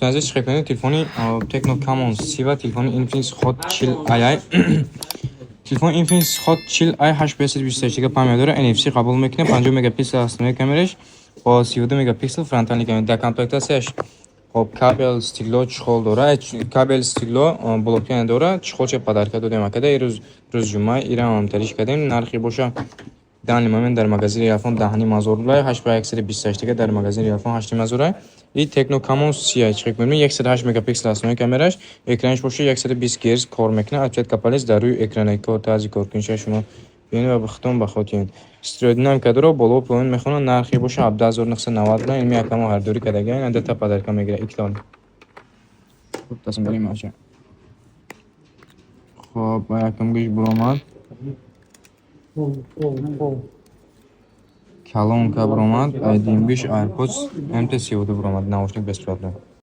Азиз, чӣ кунед? Телефони Tecno Camon 30 ва телефони Infinix Hot 40 i. Телефони Infinix Hot 40 i 8 528 га память дора, NFC қабул мекунад, 50 мегапиксел основной камераш, бо 32 мегапиксел фронтальный камера. Дар комплектацияш, хоб, кабел, стекло, чехол дора. Кабел, стекло, блокпияна дора, чехолча подарка додем акада. Ирӯз рӯзи ҷумъа ирам тариш кардем. Нархи боша данный момент дар магазини Реалфон 10,5 ҳазор рубля, 8 ба 128 га дар магазини Реалфон 8,5 ҳазора. И Tecno Camon 30, чӣ мебинед, 108 мегапиксел основной камераш, экранаш боша 120 герц кор мекунад, отпечатка палец дар рӯи экрана кор, тарзи коркунишаш шумо бинед ва бихтон ба хотир. Стереодинамика дора, боло поён мехонад. Нархи боша 17 990 рубля. Ин якамо харидорӣ кардага, ин дата подарка мегирад иклон. Хуб, тасм барем ача. Хоб, ба якам гӯш буромад. Пол, пол, пол. Колонка буромад, айдимгиш AirPods MT32 буромад, наушник бесплатно.